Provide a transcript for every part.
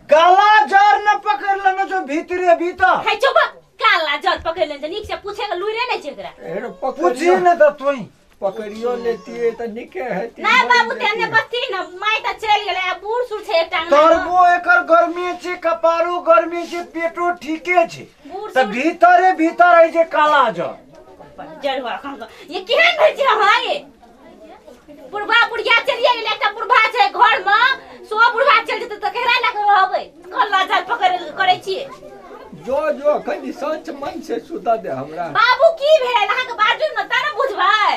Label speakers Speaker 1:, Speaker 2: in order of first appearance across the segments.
Speaker 1: काला जर न पकड़ लेने जो भीतरे भीतर।
Speaker 2: हे चुप, काला जर पकड़ लेने छै, नीक से पूछे के लुरे नहि छै एकरा।
Speaker 3: हेरो
Speaker 1: पूछी
Speaker 3: पकड़ियो
Speaker 1: न तऽ तोही
Speaker 3: पकड़ियो लेतिए तऽ नीके हेती।
Speaker 2: नहि बाबू, तेहने बस्ती न माय तऽ चलि गेलै, आ बूढ़ सूढ़ छै एकटा अंगना मे।
Speaker 1: तरबो एकर गर्मी छै, कपारो गर्मी छै, पेटो ठीके छै,
Speaker 2: बूढ़
Speaker 1: तऽ
Speaker 2: सूढ़
Speaker 1: भीतरे भीतर है जे काला जर।
Speaker 2: जर हुआ कहाँ से? ये केहन भेल छै अहाँ ये? बुढ़बा बुढ़िया चलिए गेलै, एकटा बुढ़बा छै घर मे, सो बुढ़बा चलि जेतै तऽ केकरा लए कऽ रहबै? कल्ला जाल पकड़ करै छियै।
Speaker 3: जो जो कनि सच मन से सुता दे हमरा।
Speaker 2: बाबू की भेल अहाँके? बाजू ने तऽ ने बुझबै।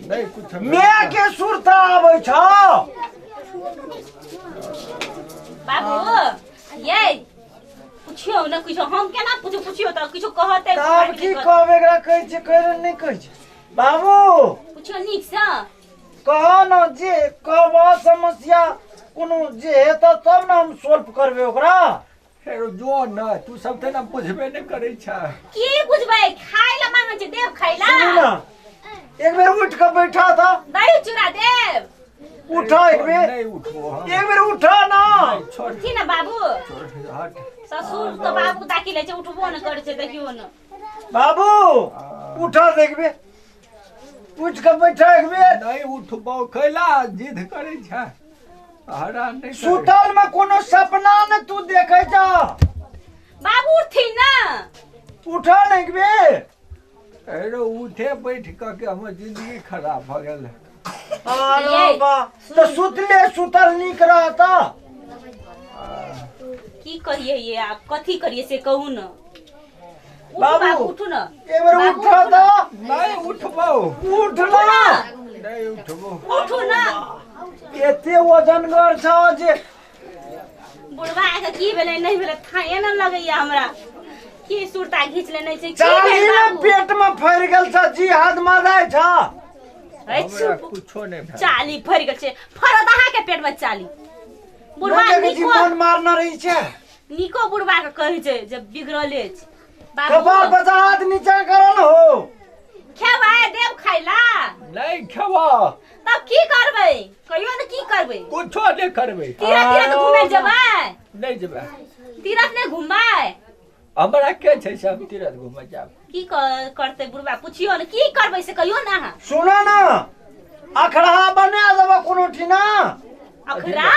Speaker 3: नहि कुछ
Speaker 1: माय के सुरता आबै छौ।
Speaker 2: बाबू ये पुछियौ ने किछो, हम केना पूछू? पुछियौ तऽ किछो कहतै।
Speaker 1: तब की कहबै एकरा? कहै छै, कहै नहि कहै छै बाबू?
Speaker 2: पुछियौ नीकसँ।
Speaker 1: कह न जे कहबह, समस्या कोनो जे हेतऽ तब ने हम सोल्व करबै ओकरा।
Speaker 3: फेर जो न तू सब तऽ ने बुझबे नहि करै छ।
Speaker 2: की बुझबै? खाय ला मांगै छै, देब खाय ला?
Speaker 1: सुनू ने, एक बेर उठ कऽ बैठा तऽ।
Speaker 2: दही चूड़ा देब?
Speaker 1: उठा एक बेर।
Speaker 3: नहि उठबो हम।
Speaker 1: एक बेर उठा ना।
Speaker 3: नहि, छोड़।
Speaker 2: उठी ने बाबू।
Speaker 3: छोड़, हट।
Speaker 2: ससुर तऽ बाबू ताकि लै छै, उठबो ने करै छै, देखियौ ने।
Speaker 1: बाबू उठा, एक बेर उठ कऽ बैठा एक बेर।
Speaker 3: नहि उठबो, कैला जिद करै छ? हरान नहि करै।
Speaker 1: सुतल में कोनो सपना ने तू देखै छ।
Speaker 2: बाबू उठथिन ने।
Speaker 1: उठा ने एक बेर।
Speaker 3: अरे उठे बैठ कऽ के हमर जिंदगी खराब भऽ गेल।
Speaker 1: अरे
Speaker 2: ये,
Speaker 1: बा तऽ सुतले सुतल नीक रहता।
Speaker 2: की करिए ये आप, कथी करिए से कहू न। उठू।
Speaker 1: बाबू,
Speaker 2: बाबू उठू न।
Speaker 1: एक बेर
Speaker 2: बाबू,
Speaker 1: उठा
Speaker 2: उठू न।
Speaker 1: तऽ।
Speaker 3: नहि उठबो।
Speaker 1: उठ ना।
Speaker 3: नहि उठबो।
Speaker 2: उठू न।
Speaker 1: एते वजनगर छ जे
Speaker 2: बुढ़वा के की भेलै नहि भेलै थाहे न लगैया हमरा, की सुरता घीच लेने छै, की
Speaker 1: चाली
Speaker 2: भेल
Speaker 1: ने
Speaker 2: बाबू?
Speaker 1: पेट में फैर गेल छ, जी हाथ मदाय छ।
Speaker 2: है
Speaker 3: हमरा
Speaker 2: चुप।
Speaker 3: कुछो नहि भेल।
Speaker 2: चाली फरि गेल छै, फरत अहाँ के पेट में चाली। बुढ़वा
Speaker 1: नहि देखै छी
Speaker 2: नीको
Speaker 1: मन मारने रहै छै।
Speaker 2: नीको बुढ़वा के कहै छै जे बिगड़ले छै बाबू।
Speaker 1: कपार पर से हाथ नीचा करल हो।
Speaker 2: खेबै? देब खाइला?
Speaker 3: नहि खेबो।
Speaker 2: तब की करबै कहियो ने, की करबै?
Speaker 3: कुछो नहि करबै।
Speaker 2: तीरथ तीरथ घुमै जेबै?
Speaker 3: नहि जेबै।
Speaker 2: तीरथ नहि घुमबै?
Speaker 3: हमरा के छै से हम तीरथ घूमऽ जायब?
Speaker 2: की करतै बुढ़वा? पुछियो ने, की करबै से कहियो ने अहाँ।
Speaker 1: सुनो न, अखड़ा बना देबो कोनो ठिना।
Speaker 2: अखरा?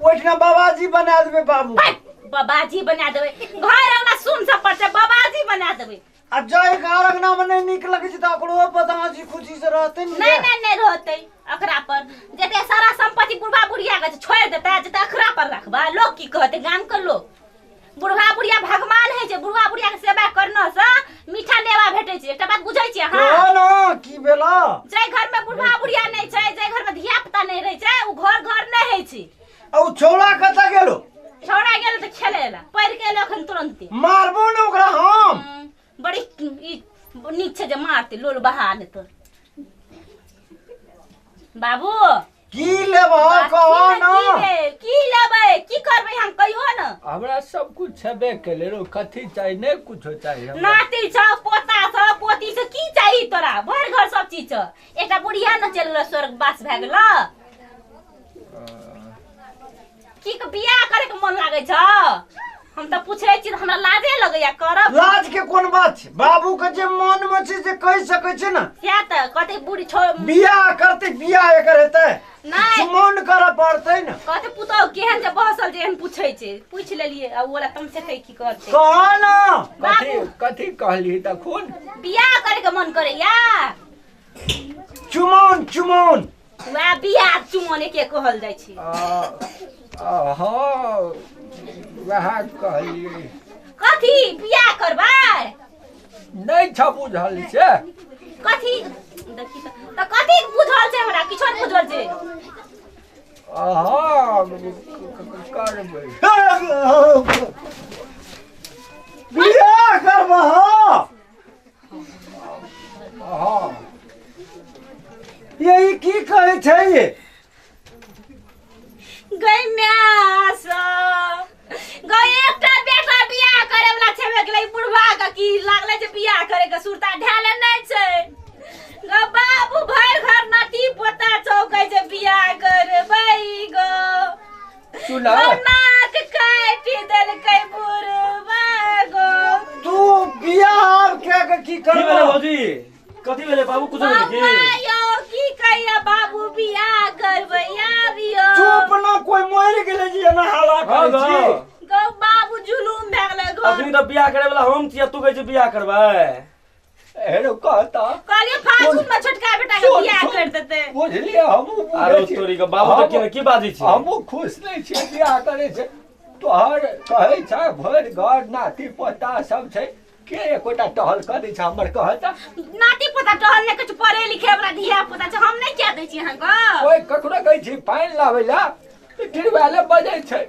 Speaker 1: ओहिठिना बाबाजी बना देबै बाबू।
Speaker 2: है, बाबाजी बना देबै। घर अंगना सुन सब पर छै, बाबाजी बना देबै।
Speaker 1: आ जै घर अंगना में नहि नीक लगै छै तऽ ओकरो बदमाशी खुशी से रहतै ने।
Speaker 2: नहि नहि नहि रहतै अखरा पर। जते सारा संपत्ति बुढ़वा बुढ़िया के छै, छोड़ि देतै, जते अखरा पर रखबै, लोग की कहतै? गाम के लोग। बुढ़वा बुढ़िया भगवान होइ छै। बुढ़वा बुढ़िया के सेवा करना से मीठा नेवा भेटै छै। एकटा बात बुझै छियै अहाँ?
Speaker 1: कह न की भेला।
Speaker 2: जाहि घर में बुढ़वा बुढ़िया नहि छै, जाहि घर में धिया पुता नहि रहै छै, ओ घर घर नहि होइ छै।
Speaker 1: आ ओ छौड़ा कतऽ गेलो?
Speaker 2: छौड़ा गेल तऽ खेले ला, पढ़ि के एलो अखन तुरन्ते।
Speaker 1: मारबो ने ओकरा हम।
Speaker 2: बड़ी ई नीक छै जे मारतै, लोल बहा लेतै। बाबू
Speaker 1: की लेबह कह
Speaker 2: की
Speaker 1: न।
Speaker 2: भेल? की लेबै, की करबै हम, कहियो न।
Speaker 3: हमरा सब कुछ छेबे केले रो, कथी चाही? नहि कुछो चाही हमरा।
Speaker 2: नाती छौ, पोता छौ, पोती छौ, की चाही तोरा? भरि घर सब चीज छौ। एकटा बुढ़िया न चलि गेलो, स्वर्गवास भए गेलो। की के बियाह करे के मन लागै छौ? हम तऽ पूछै छी तऽ हमरा लाजे लगैया करब।
Speaker 1: लाज के कोन बात छै? बाबू के जे मन में छै से कहि सकै छै ने।
Speaker 2: सएह तऽ कहतै बूढ़ी छौ।
Speaker 1: बियाह करतै, बियाह एकर हेतै।
Speaker 2: नहि
Speaker 1: मन करऽ पड़तै ने।
Speaker 2: कहतै पुतहु केहन जे बहसल जे एहन पूछै छै। पूछि लेलियै आ ओ वाला तमसे कहै की करतै।
Speaker 1: कह न।
Speaker 3: कथी
Speaker 2: बाबू।
Speaker 3: कथी कहली तखन?
Speaker 2: बियाह करे के मन करैया।
Speaker 1: चुमौन चुमौन।
Speaker 2: वएह बियाह चुमौन एके कहल जाइ छै।
Speaker 3: हँ, वएह कहलियै।
Speaker 2: कथी बियाह करबै?
Speaker 3: नहि छ बुझल से।
Speaker 2: कथी देखी तऽ कथी बुझल छै? हमरा किछो नहि बुझल छै।
Speaker 3: हँ, करबै।
Speaker 1: बियाह करबह?
Speaker 3: हँ।
Speaker 1: यही की कहै छै ये?
Speaker 2: गई माय सब गई, एकटा बेटा बियाह करे वाला छेबे केलै, बुढ़वा के की लागलै जे बियाह करे के सुरता ढाले नहि छै। ग बाबू, भरि घर नाती पोता छौ, कहै छै बियाह करबै गो।
Speaker 3: सुना।
Speaker 2: गौ नाक काटि
Speaker 4: की भेलै
Speaker 1: करबो
Speaker 4: भौजी? कथी भेलै बाबू? कुछ भेलै की?
Speaker 2: बौआ यौ, की कहिया बाबू, बियाह करबै आबियो।
Speaker 1: चुप ना, कोई मरि गेलै जे एना हल्ला
Speaker 4: हँ
Speaker 1: करै
Speaker 4: गौ।
Speaker 1: छी?
Speaker 2: गौ बाबू, जुलूम भए गेलै घर।
Speaker 4: अखनी तऽ बियाह करे वाला हम छियै, तू कहै छी बियाह करबै।
Speaker 3: हेरो कहता
Speaker 2: कहलियै फागुन में छोटका बेटा के
Speaker 3: सुन,
Speaker 2: बियाह
Speaker 3: सुन।
Speaker 2: कर देतै।
Speaker 3: बुझलियै, हमहूँ बुझै
Speaker 4: आरो
Speaker 3: छी।
Speaker 4: तोरी के बाबू तऽ की की बाजै छै?
Speaker 3: हमहूँ खुश नहि छियै बियाह करै छै। तोहर कहै छै भरि घर नाती पोता सब छै, के एकोटा टहल करै छै हमर कहता?
Speaker 2: नाती पोता टहल नहि किछु, पढ़े लिखे वाला धिया पुता छै, हम नहि किया दै छी अहाँके?
Speaker 3: कोइ ककरो कहै छी पानि लाबै लए तऽ टिरवाले बजै छै।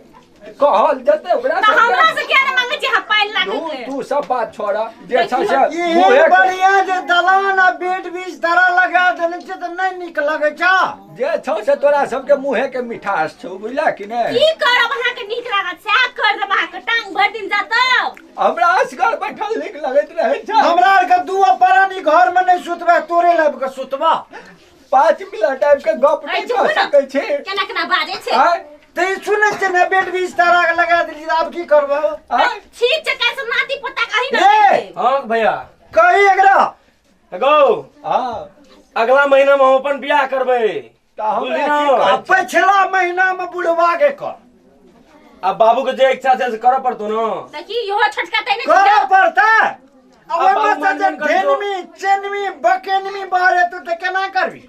Speaker 3: कहल जेतै ओकरा
Speaker 2: तऽ हमरा
Speaker 3: सबके।
Speaker 2: से किया नहि मांगै छी अहाँ पानि
Speaker 3: तू
Speaker 2: लागे के?
Speaker 3: तू सब बात छोड़, जे छै से
Speaker 1: एहन
Speaker 3: मुँहे
Speaker 1: बढ़िया जे दलान आ बेड बिस्तर लगा देने छै तऽ नहि नीक लगै छ?
Speaker 3: जे छौ से तोरा सबके मुँहे के मिठास छौ, बुझला कि नहि?
Speaker 2: की करब, अहाँके नीक लागत सएह कर देब। अहाँके टांग भरि दिन जातब।
Speaker 3: हमरा असगर बैठल नीक लगैत रहै छै।
Speaker 1: हमरा आरके दू प्राणी घर में नहि सुतबे, तोरे लाबि कऽ सुतबा?
Speaker 3: 5 मिनट आबि के गप
Speaker 2: ऐ
Speaker 3: नहि
Speaker 2: चुप
Speaker 3: कऽ
Speaker 2: ने।
Speaker 3: सकै छी?
Speaker 2: केना केना बाजै छै।
Speaker 3: आँय?
Speaker 1: तऽ ई सुनै छियै ने, बेड बिस्तर लगा देली, आब की करबै?
Speaker 3: आँय?
Speaker 2: ठीक छै, काल्हि से नाती पोता के अहीं ने
Speaker 1: ए!
Speaker 2: देब।
Speaker 4: हँ भैया।
Speaker 1: कही एकरा।
Speaker 4: गौ।
Speaker 3: हँ।
Speaker 4: अगला महीना में हम अपन बियाह करबै।
Speaker 3: तऽ हमरा
Speaker 4: बुझली
Speaker 3: की
Speaker 4: ने?
Speaker 3: कहै
Speaker 1: आ पछिला महीना में बुढ़वा के कर।
Speaker 4: अब बाबू के जे इच्छा छै से करऽ पड़तौ ने।
Speaker 2: देखी, इहो छोटका तै नहि
Speaker 1: करऽ
Speaker 2: छै।
Speaker 1: पड़तै। आ
Speaker 4: आ
Speaker 1: ओहिमे
Speaker 4: बाबू
Speaker 1: से जे
Speaker 4: मानजन कर दो।
Speaker 1: ढेनमी चेनमी बकेनमी बाहर हेतौ तऽ केना करबी?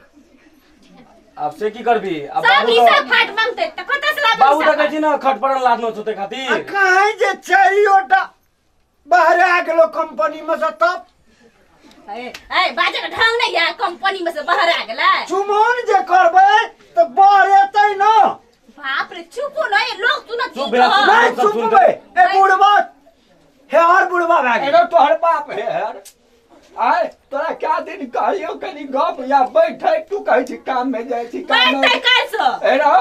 Speaker 4: आब से की करबी अब?
Speaker 2: सब
Speaker 4: बाबू
Speaker 2: हिसाब
Speaker 4: तऽ
Speaker 2: फाट मांगतै तऽ कतऽ से लाबे
Speaker 4: बाबू तऽ
Speaker 2: हिसाब?
Speaker 4: कहै छी ने खट पड़ल लादनो छौ ताहि
Speaker 1: आ
Speaker 4: खातिर।
Speaker 1: कहीं जे चारियोटा बाहर आ गेलो कंपनी में से तब?
Speaker 2: ए ए, बाजे के ढंग नहीं है, कंपनी में से बाहर आ गेलै।
Speaker 1: चुमौन जे करबै तऽ बाहर एतै न।
Speaker 2: बाप रे, चुपो नहीं लोग सुनत।
Speaker 4: चुप भैया, चुप।
Speaker 1: नहीं
Speaker 4: सब सुनतै।
Speaker 1: चुपबै। ए बुढ़वा, हे हर बुढ़वा भए गेल।
Speaker 3: एगो तोहर बाप हे हर आय, तोरा क्या दिन कहलियौ कनी गप या बैठे, तू कहै छी काम में जाइ छी, काम में।
Speaker 2: बैठतै काल्हि से।
Speaker 3: ए रौ,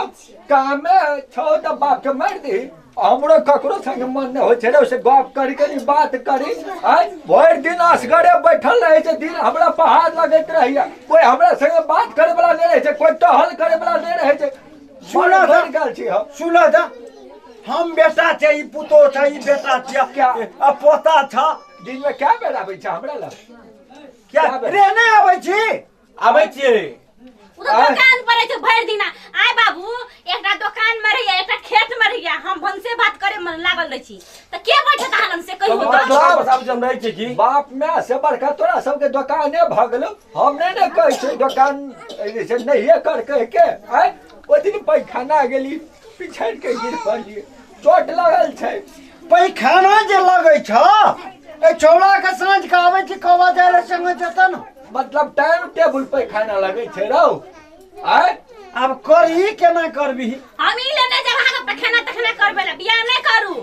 Speaker 3: काम में छौ तऽ बाप के मारि दही। हमरो ककरो संग मन नहि होइ छै रे से गप करी, कनी बात करी। आय भरि दिन असगरे बैठल रहै छै, दिन हमरा पहाड़ लगैत रहैया। कोई हमरा संगे बात करे वाला नहि रहै छै, कोई टहल करे वाला नहि रहै छै।
Speaker 1: सुनऽ तऽ।
Speaker 3: मरि गेल छी हम।
Speaker 1: सुन तऽ, हम बेटा छै, ई पुतोह छै, ई बेटा छियै।
Speaker 3: क्या?
Speaker 1: आ पोता छ।
Speaker 3: दिन में क्या बेर आबै छै हमरा लग?
Speaker 1: क्या
Speaker 3: क्या बेर?
Speaker 1: रे, नहि आबै छी?
Speaker 4: आबै छियै।
Speaker 2: ओ तऽ दोकान पर रहै छै भरि दिना। आय बाबू, एकटा दोकान में रहैया, एकटा खेत में रहैया, हम भनसे भात करे में लागल रहै छी, तऽ के बैठत अहाँ लग से कहियो
Speaker 4: तब
Speaker 2: तऽ?
Speaker 4: दोकान पर आबै छी, हम रहै छियै की?
Speaker 3: बाप माय से बड़का तोरा सबके दोकाने भऽ गेलौ। हम नहि ने कहै छियै दोकान जे छै नहिये कर कहि के। आँय, ओहि दिन पैखाना गेली, पिछड़ि के गिर पड़लियै, चोट लगल छै।
Speaker 1: पैखाना जे लगै छ, ए छौड़ा के साँझ के आबै छी, कहबा जाइ लए संगे जेतै ने।
Speaker 3: मतलब टाइम टेबुल पैखाना लगै छै रौ? आँय।
Speaker 1: आब करही, केना करबी?
Speaker 2: हम ई लेने जब अहाँके पैखाना तखाना करबै लए बियाह नहि करू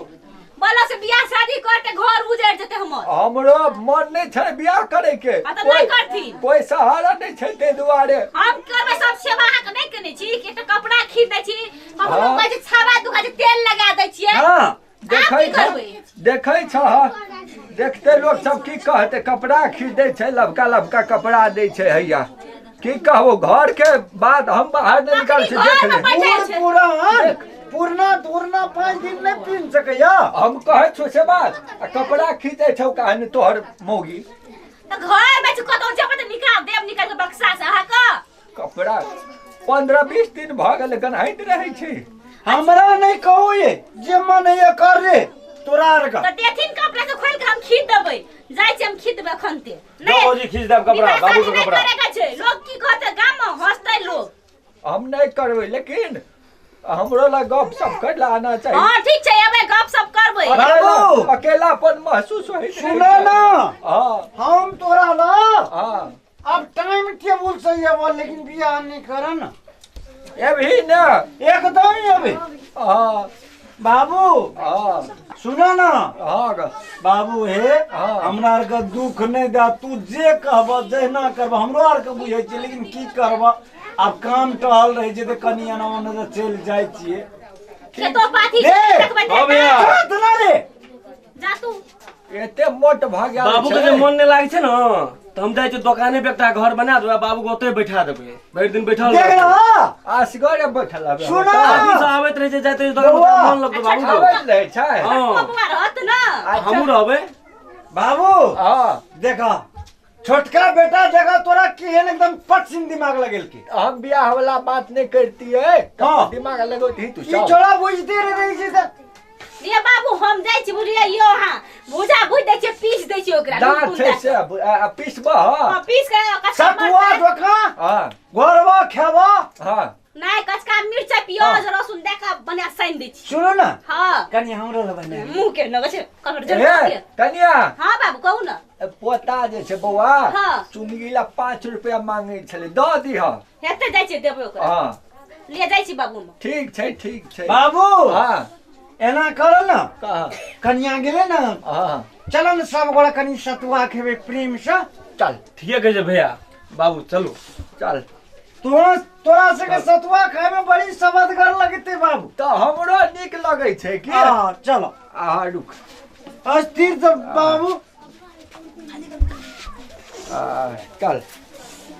Speaker 2: बोलो से, बियाह शादी करते घर उजड़ जेतै हमर।
Speaker 3: हमरो मन नहि छै बियाह करे के।
Speaker 2: हाँ तऽ नहि करथिन।
Speaker 3: कोई सहारा नहि छै ताहि दुआरे।
Speaker 2: हम करबै सब सेवा, अहाँके नहि केने छी कि एकटा कपड़ा खींच दै छी हम?
Speaker 3: हाँ।
Speaker 2: कहै छी छाबा दुखा छै, तेल लगा दै छियै।
Speaker 1: हँ।
Speaker 2: आब
Speaker 3: देखै
Speaker 2: की
Speaker 3: छ
Speaker 2: करबै?
Speaker 3: देखै छह, देखते लोक सब की कहते? कपड़ा खींच दै छै, लबका लबका कपड़ा दै छै। हैया की कहबो, घर के बाद हम बाहर नहि निकाल छी, देख
Speaker 2: घरमे
Speaker 3: ले।
Speaker 2: बैठल
Speaker 1: बूढ़
Speaker 2: छै।
Speaker 1: पुरान पुरना धुरना 5 दिन नहि पीन सकैया।
Speaker 3: हम कहै छौ से बात, आ कपड़ा खींचै छौ कहानी तोहर मौगी।
Speaker 2: तऽ घर में छै, कतौ जेबै तऽ निकाल देब, निकाल के बक्सा से अहाँके
Speaker 3: कपड़ा 15-20 दिन भऽ गेल, गन्हाइत रहै छै।
Speaker 1: हमरा नहि कहू, ये जे मन ये कर रे तोरा आर के।
Speaker 2: तऽ देथिन कपड़ा से खोलि के हम खींच देबै। जाइ छी, हम खींच देबै एखन ते।
Speaker 4: दो भौजी, खींच देब कपड़ा।
Speaker 2: विवाह
Speaker 4: बाबू
Speaker 2: शादी
Speaker 4: के
Speaker 2: नहि
Speaker 4: कपड़ा
Speaker 2: करे के छै, लोग की कहते गाम में, हंसते लोग।
Speaker 3: हम नहि करबै, लेकिन हमरो लग गप सप कर ला आना चाही।
Speaker 2: हाँ, ठीक छै, एबै, गप सप करबै।
Speaker 1: बाबू।
Speaker 3: अकेलापन महसूस होइत रहै
Speaker 1: सुनो
Speaker 3: छै।
Speaker 1: ना।
Speaker 3: हाँ।
Speaker 1: हम तोरा ला
Speaker 3: हाँ।
Speaker 1: अब टाइम टेबुल से अबो, लेकिन बियाह नहीं कर न।
Speaker 3: अभी ना?
Speaker 1: एकदम ही अभी।
Speaker 3: हाँ।
Speaker 1: बाबू।
Speaker 3: हाँ।
Speaker 1: सुनो ना।
Speaker 3: हाँ
Speaker 1: बाबू हे।
Speaker 3: हाँ।
Speaker 1: हमरा आर के दुख नहीं दे तू, जे कहब जहिना करब, हमरो आर के बुझै छियै, लेकिन की करब, आब काम टहल रहै छै तऽ कनि एना ओना से चलि जाइ छियै।
Speaker 2: खेतो पाथी
Speaker 1: रे!
Speaker 2: देखबै।
Speaker 4: हाँ भैया।
Speaker 1: तुरंत ना रे।
Speaker 2: जा तू।
Speaker 3: एते मोट भऽ गेल
Speaker 4: बाबू के
Speaker 3: छै।
Speaker 4: जे मन नहि लागै छै ने तऽ हम जाइ छियै दोकाने पे, एकटा घर बना देबै, बाबू के ओतै बैठा देबै, भरि दिन बैठल
Speaker 1: देख
Speaker 4: रहतै।
Speaker 1: रहा।
Speaker 3: असगरे बैठल हबे।
Speaker 1: सुना।
Speaker 4: आदमी सब आबैत रहै छै, जाइत रहै छै दोकान
Speaker 1: बौआ।
Speaker 4: पर, मन लगतौ बाबू के।
Speaker 3: आबैत रहै छै।
Speaker 4: हँ।
Speaker 2: बबुआ रहत ना।
Speaker 4: हमहूँ रहबै।
Speaker 1: बाबू।
Speaker 3: हाँ।
Speaker 1: देख। छोटका बेटा जगह तोरा केहन एकदम पटसिन दिमाग लगेलके।
Speaker 3: हम बियाह वाला बात नहीं करतियै।
Speaker 1: हाँ।
Speaker 3: दिमाग लगौती तू
Speaker 1: ई
Speaker 3: सब।
Speaker 1: छोड़ा बुझते रहे छै तऽ।
Speaker 2: ये बाबू हम जाइ छी बुझलियै यो अहाँ भूजा भूज दै छियै पीस दै छियै ओकरा
Speaker 3: दाँत
Speaker 2: नून
Speaker 3: छै
Speaker 2: दए
Speaker 3: से
Speaker 2: कऽ।
Speaker 3: आ पिसबह।
Speaker 2: हँ, पीस के कचका
Speaker 1: सतुआ
Speaker 2: मरचाइ
Speaker 1: जोका
Speaker 3: हँ।
Speaker 1: घरवा खेबा।
Speaker 3: हँ।
Speaker 2: नहि कचका मिरचाइ प्याज रसुन दए कऽ बना सानि दै छी।
Speaker 1: सुनू ने।
Speaker 2: हँ।
Speaker 1: कनि हमरो लए बना।
Speaker 2: मुँह के नगै छै ककर
Speaker 3: हे
Speaker 2: जरूरत।
Speaker 3: कनिया।
Speaker 2: हँ बाबू कहू ने।
Speaker 3: पोता जे छै बौआ।
Speaker 2: हाँ।
Speaker 3: चुंगी ला 5 रुपया मांगे छलै, दऽ दिह।
Speaker 2: हेतै जाइ छियै देबै ओकरा।
Speaker 3: हँ।
Speaker 2: ले जाइ छी बाबू हम।
Speaker 3: ठीक छै ठीक छै
Speaker 1: बाबू।
Speaker 3: हँ।
Speaker 1: एना करो ने।
Speaker 3: कह।
Speaker 1: कनिया गेलै ने।
Speaker 3: हँ।
Speaker 1: चलो ने सब गोरा कनि सतुआ खेबै प्रेम से।
Speaker 3: चल।
Speaker 4: ठीके कहै छै भैया बाबू चलू।
Speaker 3: चल।
Speaker 1: तोरा सबके सतुआ खाय में बड़ी सबदगर लगते बाबू।
Speaker 3: तऽ हमरो नीक लगै छै की।
Speaker 1: हाँ चलो।
Speaker 3: आ रुक।
Speaker 1: अस्थिर तऽ बाबू।
Speaker 3: आ, चल।